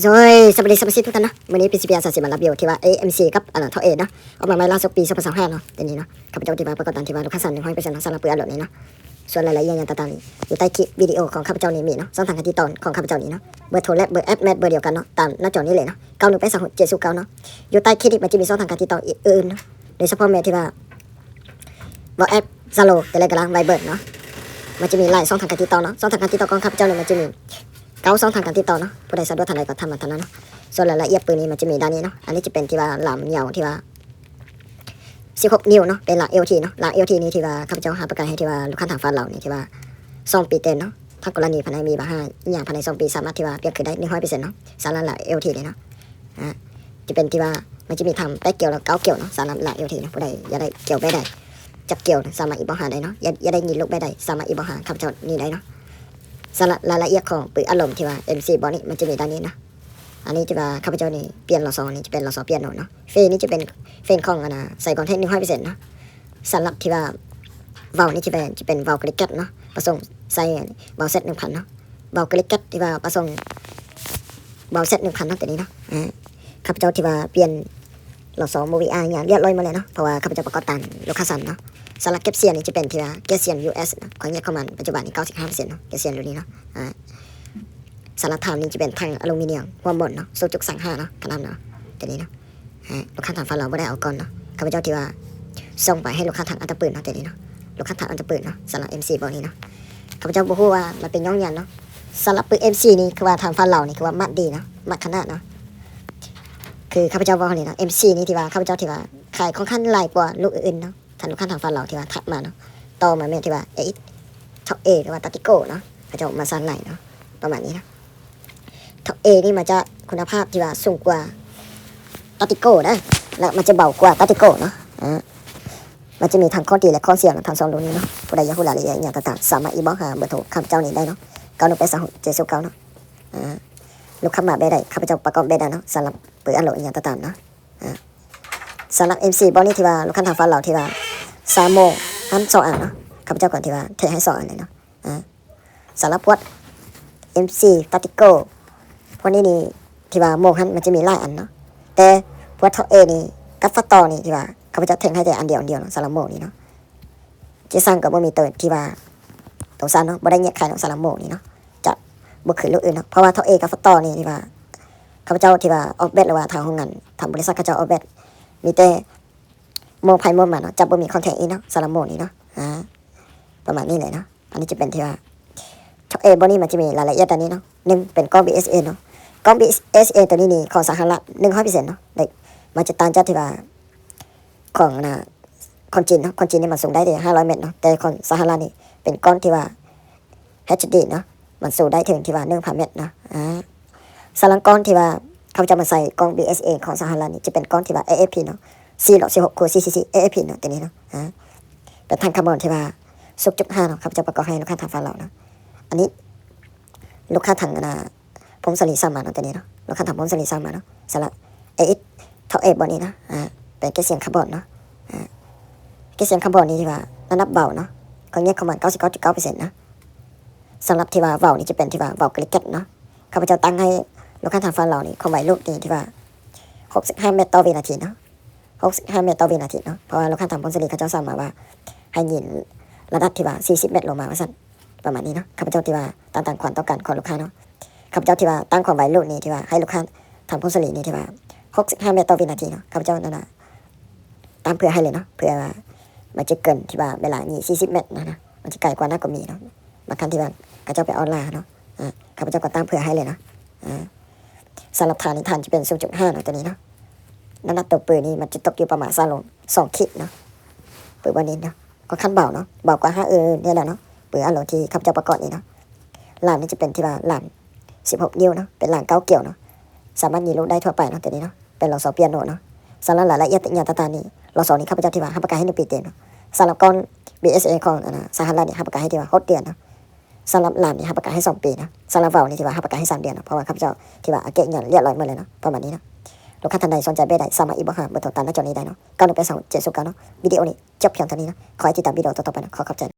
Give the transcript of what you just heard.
ໂດຍ ສະບາຍດີສະມາຊິກທຸກທ່ານເນາະ, ມື້ນີ້ ພີ ຊີ ພີ ອາສາຊິມາລາດວິວທີ່ວ່າ ເອ ເອັມ ຊີ ກັບ ອັນນ່າ ເທາະເອ ເນາະ ອອກມາໃໝ່ລ່າສຸດປີສອງພັນຊາວຫ້າເນາະ. ຕົວນີ້ເນາະ ຂ້າພະເຈົ້າທີ່ວ່າປະກອບຕາມທີ່ວ່າລູກຄ້າສັ່ງ ໜຶ່ງຮ້ອຍເປີເຊັນເນາະ, ສຳລັບປືນອັດໂຫຼດນີ້ເນາະ. ສ່ວນລາຍລະອຽດຫຍັງຕ່າງໆນີ້ ຢູ່ໃຕ້ຄລິບວິດີໂອຂອງຂ້າພະເຈົ້ານີ້ມີເນາະ, ຊ່ອງທາງການຕິດຕໍ່ຂອງຂ້າພະເຈົ້ານີ້ເນາະ, ເບີໂທ ແລະ ເບີແອັບແມັດເບີດຽວກັນເນາະ, ຕາມໜ້າຈໍນີ້ເລີຍເນາະ, ເກົ້າໜຶ່ງແປດສາມຫົກເຈັດສູນເກົ້າເນາະ. ຢູ່ໃຕ້ຄລິບນີ້ມັນຈະມີຊ່ອງທາງການຕິດຕໍ່ອື່ນໆເນາະ, ໂດຍສະເພາະແມ່ນທີ່ວ່າ WhatsApp, Zalo, Telegram, Viber ເນາະ, ມັນຈະມີຫຼາຍຊ່ອງທາງການຕິດຕໍ່ເນາະ. ຊ່ອງທາງການຕິດຕໍ່ຂອງຂ້າພະເຈົ້ານີ້ມັນຈະມີເກົ້າຊ່ອງທາງການຕິດຕໍ່ເນາະ, ຜູ້ໃດສະດວກທາງໃດກໍທາງນັ້ນເນາະ. ສ່ວນລາຍລະອຽດປືນນີ້ມັນຈະມີດ້ານນີ້ເນາະ, ອັນນີ້ຈະເປັນທີ່ວ່າລຳຍາວທີ່ວ່າສິບຫົກນິ້ວເນາະ, ເປັນລາງ LT ເນາະ, ລາງ LT ນີ້ທີ່ວ່າຂ້າພະເຈົ້າຮັບປະກັນໃຫ້ທີ່ວ່າລູກຄ້າທາງຝັ່ງລາວນີ້ທີ່ວ່າສອງປີເຕັມເນາະ, ຖ້າກໍລະນີພາຍໃນມີບັນຫາອີ່ຫຍັງພາຍໃນສອງປີ ສາມາດທີ່ວ່າປ່ຽນຄືນໄດ້ໜຶ່ງຮ້ອຍເປີເຊັນເນາະ, ສຳລັບລາງ LT ນີ້ເນາະ. ອ່າ ຈະເປັນທີ່ວ່າມັນຈະມີທັງແປດກຽວ ແລະ ເກົ້າກຽວເນາະ, ສຳລັບລາງ LT ເນາະ, ຜູ້ໃດຢາກໄດ້ກຽວແບບໃດ ຈັກກຽວ ສາມາດອິນບັອກຫາໄດ້ເນາະ, ຢາກ ຢາກໄດ້ຍິງລູກແບບໃດ ສາມາດອິນບັອກຫາຂ້າພະເຈົ້ານີ້ໄດ້ເນາະ. ສຳລັບລາຍລະອຽດຂອງປືນອັດລົມທີ່ວ່າ ເອັມ ສີ່ ບອກນີ້ ມັນຈະມີດັ່ງນີ້ເນາະ. ອັນນີ້ທີ່ວ່າຂ້າພະເຈົ້ານີ້ປ່ຽນລໍຊໍນີ້ຈະເປັນລໍຊໍປ່ຽນໂນເນາະ, ເຟນນີ້ຈະເປັນເຟນຂອງອັນນ່າ ໃສ່ກອງແທ້ໜຶ່ງຮ້ອຍເປີເຊັນເນາະ. ສຳລັບທີ່ວ່າເບົານີ້ຈະເປັນ ຈະເປັນເບົາກະລິກກັດເນາະ, ປະສົງໃສ່ເບົາ Z ໜຶ່ງພັນເນາະ, ເບົາກະລິກກັດທີ່ວ່າປະສົງເບົາ Z ໜຶ່ງພັນເນາະ, ຕົວນີ້ເນາະ. ອ່າ ຂ້າພະເຈົ້າທີ່ວ່າປ່ຽນລໍຊໍ ໂມວີອາ ຫຍັງລຽບຮ້ອຍໝົດແລ້ວເນາະ, ເພາະວ່າຂ້າພະເຈົ້າປະກອບຕາມລູກຄ້າສັ່ງເນາະ. ສຳລັບເກັບສຽງນີ້ຈະເປັນທີ່ວ່າເກັບສຽງ ຢູ ເອັສ ເນາະ, ຂ້ອຍແຍກຂອງມັນປັດຈຸບັນນີ້ເກົ້າສິບຫ້າເປີເຊັນເນາະ, ເກັບສຽງໂຕນີ້ເນາະ. ອ່າ ສຳລັບຖັງນີ້ຈະເປັນຖັງອາລູມີນຽມຫົວໝົນເນາະ, ສູງຈຸດສອງຫ້າເນາະ, ຂະໜາດເນາະ, ຕົວນີ້ເນາະ. ອ່າ ລູກຄ້າທາງຝັ່ງລາວບໍ່ໄດ້ເອົາກ່ອນເນາະ, ຂ້າພະເຈົ້າທີ່ວ່າສົ່ງໄປໃຫ້ລູກຄ້າທາງອັນຕະປືນເນາະ, ຕົວນີ້ເນາະ, ລູກຄ້າທາງອັນຕະປືນເນາະ. ສຳລັບ ເອັມ ສີ່ ບອກນີ້ເນາະ, ຂ້າພະເຈົ້າບໍ່ຮູ້ວ່າມັນເປັນຍ້ອນຫຍັງເນາະ. ສຳລັບປືນ ເອັມ ສີ່ ນີ້ຄືວ່າທາງຝັ່ງລາວນີ້ຄືວ່າມັກດີເນາະ, ມັກຂະໜາດເນາະ. ຄືຂ້າພະເຈົ້າເວົ້ານີ້ເນາະ, ເອັມ ສີ່ ນີ້ທີ່ວ່າຂ້າພະເຈົ້າທີ່ວ່າຂາຍຄ່ອນຂ້າງຫຼາຍກວ່າລູກອື່ນໆເນາະ, ທາງລູກຄ້າທາງຝັ່ງລາວທີ່ວ່າທັກມາເນາະ. ຕໍ່ມາແມ່ນທີ່ວ່າ ເອ ເອັກ ເທົ່າ A ຫຼືວ່າ Tactical ເນາະ, ເຂົາເຈົ້າມາສານຫຼາຍເນາະ, ປະມານນີ້ເນາະ. ເທົ່າ A ນີ້ມັນຈະຄຸນນະພາບທີ່ວ່າສູງກວ່າ Tactical ເດີ, ແລະ ມັນຈະເບົາກວ່າ Tactical ເນາະ. ອ່າ ມັນຈະມີທັງຂໍ້ດີ ແລະ ຂໍ້ເສຍເນາະ, ທັງສອງລຸ້ນນີ້ເນາະ. ຜູ້ໃດຢາກຮູ້ລາຍລະອຽດຫຍັງຕ່າງໆ ສາມາດອິນບັອກຫາເບີໂທຂ້າພະເຈົ້ານີ້ໄດ້ເນາະ, ເກົ້າໜຶ່ງແປດສາມຫົກເຈັດສູນເກົ້າເນາະ. ອ່າ ລູກຄ້າມາແບບໃດ ຂ້າພະເຈົ້າປະກອບແບບນັ້ນເນາະ, ສຳລັບປືນອັດໂຫຼດອີ່ຫຍັງຕ່າງໆເນາະ. ອ່າ ສຳລັບ ເອັມ ສີ່ ບອກນີ້ທີ່ວ່າລູກຄ້າທາງຝັ່ງລາວທີ່ວ່າສາມໂມງຫັ້ນສອງອັນເນາະ, ຂ້າພະເຈົ້າກໍທີ່ວ່າເທໃຫ້ສອງອັນເລີຍເນາະ. ອ່າ ສຳລັບພວກ ເອັມ ສີ່ Tactical ພວກນີ້ນີ້ທີ່ວ່າໂມງຫັ້ນມັນຈະມີຫຼາຍອັນເນາະ, ແຕ່ພວກເທົ່າ A ນີ້ກັບ Fast Draw ນີ້ທີ່ວ່າຂ້າພະເຈົ້າເທໃຫ້ແຕ່ອັນດຽວ ອັນດຽວເນາະ, ສຳລັບໂມງນີ້ເນາະ. ເຈັດສາມກໍບໍ່ມີໂຕທີ່ວ່າໂຕສັ້ນເນາະ, ບໍ່ໄດ້ແຍກຂາຍເນາະ, ສຳລັບໂມງນີ້ເນາະ, ຈະບໍ່ຄືລູກອື່ນເນາະ, ເພາະວ່າເທົ່າ A ກັບ Fast Draw ນີ້ທີ່ວ່າຂ້າພະເຈົ້າທີ່ວ່າອອກແບບ ຫຼືວ່າທາງໂຮງງານ ທາງບໍລິສັດເຂົາເຈົ້າອອກແບບ ມີແຕ່ໂມງໃຜໂມງມັນເນາະ, ຈະບໍ່ມີຂອງແທ້ອີກເນາະ, ສຳລັບໂມງນີ້ເນາະ. ອ່າ ປະມານນີ້ແຫຼະເນາະ. ອັນນີ້ຈະເປັນທີ່ວ່າ ເທົ່າ A ບອກນີ້ມັນຈະມີລາຍລະອຽດຕາມນີ້ເນາະ, ໜຶ່ງເປັນກ້ອງ ບີ ເອສ ເອ ເນາະ, ກ້ອງ ບີ ເອສ ເອ ໂຕນີ້ນີ້ຂອງສະຫະລັດ ໜຶ່ງຮ້ອຍເປີເຊັນເນາະ, ແລະ ມັນຈະຕ່າງຈາກທີ່ວ່າຂອງອັນນ່າ ຂອງຈີນເນາະ, ຂອງຈີນນີ້ມັນສູງໄດ້ແຕ່ຫ້າຮ້ອຍແມັດເນາະ, ແຕ່ຂອງສະຫະລັດນີ້ເປັນກ້ອງທີ່ວ່າ ເອັດ ເອັດ ດີ ເນາະ, ມັນສູງໄດ້ເຖິງທີ່ວ່າໜຶ່ງພັນແມັດເນາະ. ອ່າ ສຳລັບກ້ອງທີ່ວ່າເຂົາເຈົ້າມາໃສ່ກ້ອງ ບີ ເອສ ເອ ຂອງສະຫະລັດນີ້ ຈະເປັນກ້ອງທີ່ວ່າ ເອ ເອັຟ ພີ ເນາະ, ສີ່ຮ້ອຍສິບຫົກ ຄູນ ສີ່ຮ້ອຍສີ່ສິບ ເອ ເອັຟ ພີ ເນາະ, ຕົວນີ້ເນາະ. ອ່າ ເປັນຖັງຄາບອນທີ່ວ່າ ສູງຈຸດຫ້າເນາະ, ຂ້າພະເຈົ້າປະກອບໃຫ້ລູກຄ້າທາງຝັ່ງລາວເນາະ. ອັນນີ້ລູກຄ້າທາງອັນນ່າ ພົງສາລີສັ່ງມາເນາະ, ຕົວນີ້ເນາະ, ລູກຄ້າທາງພົງສາລີສັ່ງມາເນາະ. ສຳລັບ ເອ ເອັກ ເທົ່າ A ບອກນີ້ເນາະ, ອ່າ ເປັນເກັບສຽງຄາບອນເນາະ, ອ່າ ເກັບສຽງຄາບອນນີ້ທີ່ວ່າລະດັບເບົາເນາະ, ຄວາມແຍກຂອງມັນ ເກົ້າສິບເກົ້າຈຸດເກົ້າເປີເຊັນເນາະ. ສຳລັບທີ່ວ່າເບົານີ້ຈະເປັນທີ່ວ່າເບົາກະລິກກັດເນາະ, ຂ້າພະເຈົ້າຕັ້ງໃຫ້ລູກຄ້າທາງຝັ່ງລາວນີ້ ຄວາມໄວລູດນີ້ທີ່ວ່າ ຫົກສິບຫ້າແມັດຕໍ່ວິນາທີເນາະ, ຫົກສິບຫ້າແມັດຕໍ່ວິນາທີເນາະ, ເພາະວ່າລູກຄ້າທາງຜົ້ງສາລີເຂົາເຈົ້າສັ່ງມາວ່າ ໃຫ້ຍິງລະດັບທີ່ວ່າ ສີ່ສິບແມັດລົງມາວ່າຊັ້ນ, ປະມານນີ້ເນາະ. ຂ້າພະເຈົ້າທີ່ວ່າຕາມ ຕາມຄວາມຕ້ອງການຂອງລູກຄ້າເນາະ, ຂ້າພະເຈົ້າທີ່ວ່າຕັ້ງຄວາມໄວລູດນີ້ທີ່ວ່າໃຫ້ລູກຄ້າທາງຜົ້ງສາລີນີ້ທີ່ວ່າ ຫົກສິບຫ້າແມັດຕໍ່ວິນາທີເນາະ, ຂ້າພະເຈົ້ານັ້ນນະ ຕາມເພື່ອໃຫ້ເລີຍເນາະ, ເພື່ອວ່າມັນຈະເກີນທີ່ວ່າເວລາຍິງ ສີ່ສິບແມັດນະ, ນະ ມັນຈະໄກກວ່ານັ້ນກໍມີເນາະ, ບາງຄັ້ງທີ່ວ່າເຂົາເຈົ້າໄປເອົາລ່າເນາະ. ອ່າ ຂ້າພະເຈົ້າກໍຕາມເພື່ອໃຫ້ເລີຍເນາະ. ອ່າ ສຳລັບຖານນີ້ ຖານຈະເປັນ ສູນຈຸດຫ້າເນາະ, ຕົວນີ້ເນາະ. ນ້ຳໜັກຕົວປືນນີ້ມັນຈະຕົກຢູ່ປະມານສາມໂລສອງຂີດເນາະ, ປືນບາດນີ້ເນາະ, ຂ້ອນຂ້າງເບົາເນາະ, ເບົາກວ່າຫ້າອື່ນໆນີ້ແຫຼະເນາະ, ປືນອາໂລທີ່ຂ້າພະເຈົ້າປະກອບນີ້ເນາະ. ລາມນີ້ຈະເປັນທີ່ວ່າລາມສິບຫົກນິ້ວເນາະ, ເປັນລາມເກົ້າກຽວເນາະ, ສາມາດຍິງລູກໄດ້ທົ່ວໄປເນາະ, ຕົວນີ້ເນາະ, ເປັນລໍຊໍປຽນໂນເນາະ. ສຳລັບລາຍລະອຽດອີ່ຫຍັງຕ່າງໆນີ້ ລໍຊໍນີ້ ຂ້າພະເຈົ້າທີ່ວ່າຮັບປະກັນໃຫ້ໜຶ່ງປີເຕັມເນາະ. ສຳລັບກ້ອງ ບີ ເອສ ເອ ຂອງ ອັນນ່າ ສະຫະລັດນີ້ ຮັບປະກັນໃຫ້ທີ່ວ່າຫົກເດືອນເນາະ. ສຳລັບລາມນີ້ຮັບປະກັນໃຫ້ສອງປີເນາະ, ສຳລັບເບົານີ້ທີ່ວ່າຮັບປະກັນໃຫ້ສາມເດືອນເນາະ, ເພາະວ່າຂ້າພະເຈົ້າທີ່ວ່າເອົາເກັບງານລຽບຮ້ອຍໝົດແລ້ວເນາະ, ປະມານນີ້ເນາະ. ລູກຄ້າທ່ານໃດສົນໃຈແບບໃດ ສາມາດອິນບັອກຫາເບີໂທຕາມໜ້າຈໍນີ້ໄດ້ເນາະ, ເກົ້າໜຶ່ງແປດສາມຫົກເຈັດສູນເກົ້າເນາະ. ວິດີໂອນີ້ຈົບພຽງເທົ່ານີ້ເນາະ, ຂໍໃຫ້ຕິດຕາມວິດີໂອຕໍ່ໆໄປເນາະ, ຂໍຂອບໃຈ.